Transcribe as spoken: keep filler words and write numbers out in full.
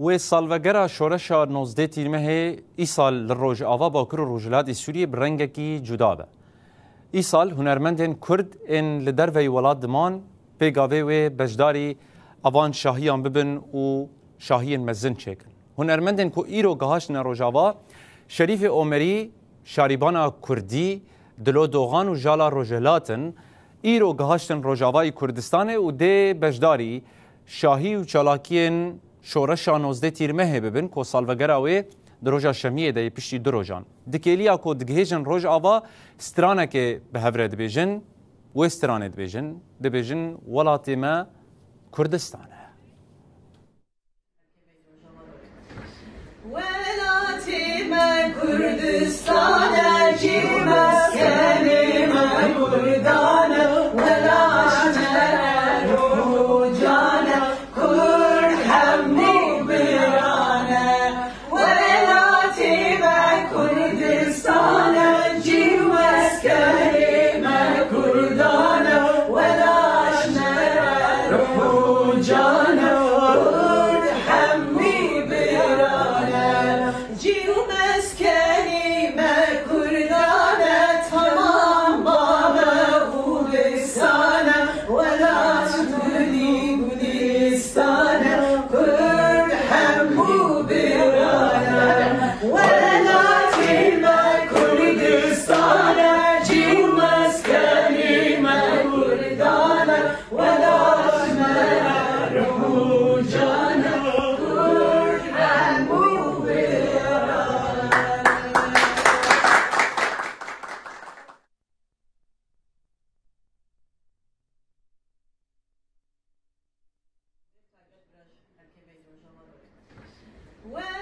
Wê salvegera şoreşa nozdeh Tîrmehê îsal li Rojava, Bakur û Rojhilatê Sûriyê bi rengekî cuda be. Îsal hunermendên Kurd ên li derveyî welat diman pêgavê wê beşdarî evan şahiyan bibin û şahiyên mezin çêkin. Hunermendên ku îro gihaştine Rojava, Şerîfê Omerî, şarîbana Kurdî, Dilo Doxan û Jala Rojhilat in, îro gihaştin Rojavayî Kurdistanê û dê beşdarî şahî û çalakiyên şoreşa nozdeh Tîrmehê bibin ku salvegera wê di roja şemiyê de yê piştî du rojan. Di kêliya ku digihêjin Rojava, stranekê bi hev re dibêjin, wê stranê dibêjin, dibêjin welatê me Kurdistan e. Welatê me Kurdistan e, cî meskenê me Kurdan e, welat me ruh û can e, Kurd hemû biran e. Welatê me Kurdistan e, cî meskenê me Kurdan e, welat me ruh û can e, Kurd hemî biran e. Cî û meskenî me Kurdan e, temam bav e û bistan e, welat gulî gulistan e, Kurd hemû biran e. Welatê me Kurdistan e, cî û meskenî me Kurdan e, welat me ruh û can e, Kurd hemû biran e.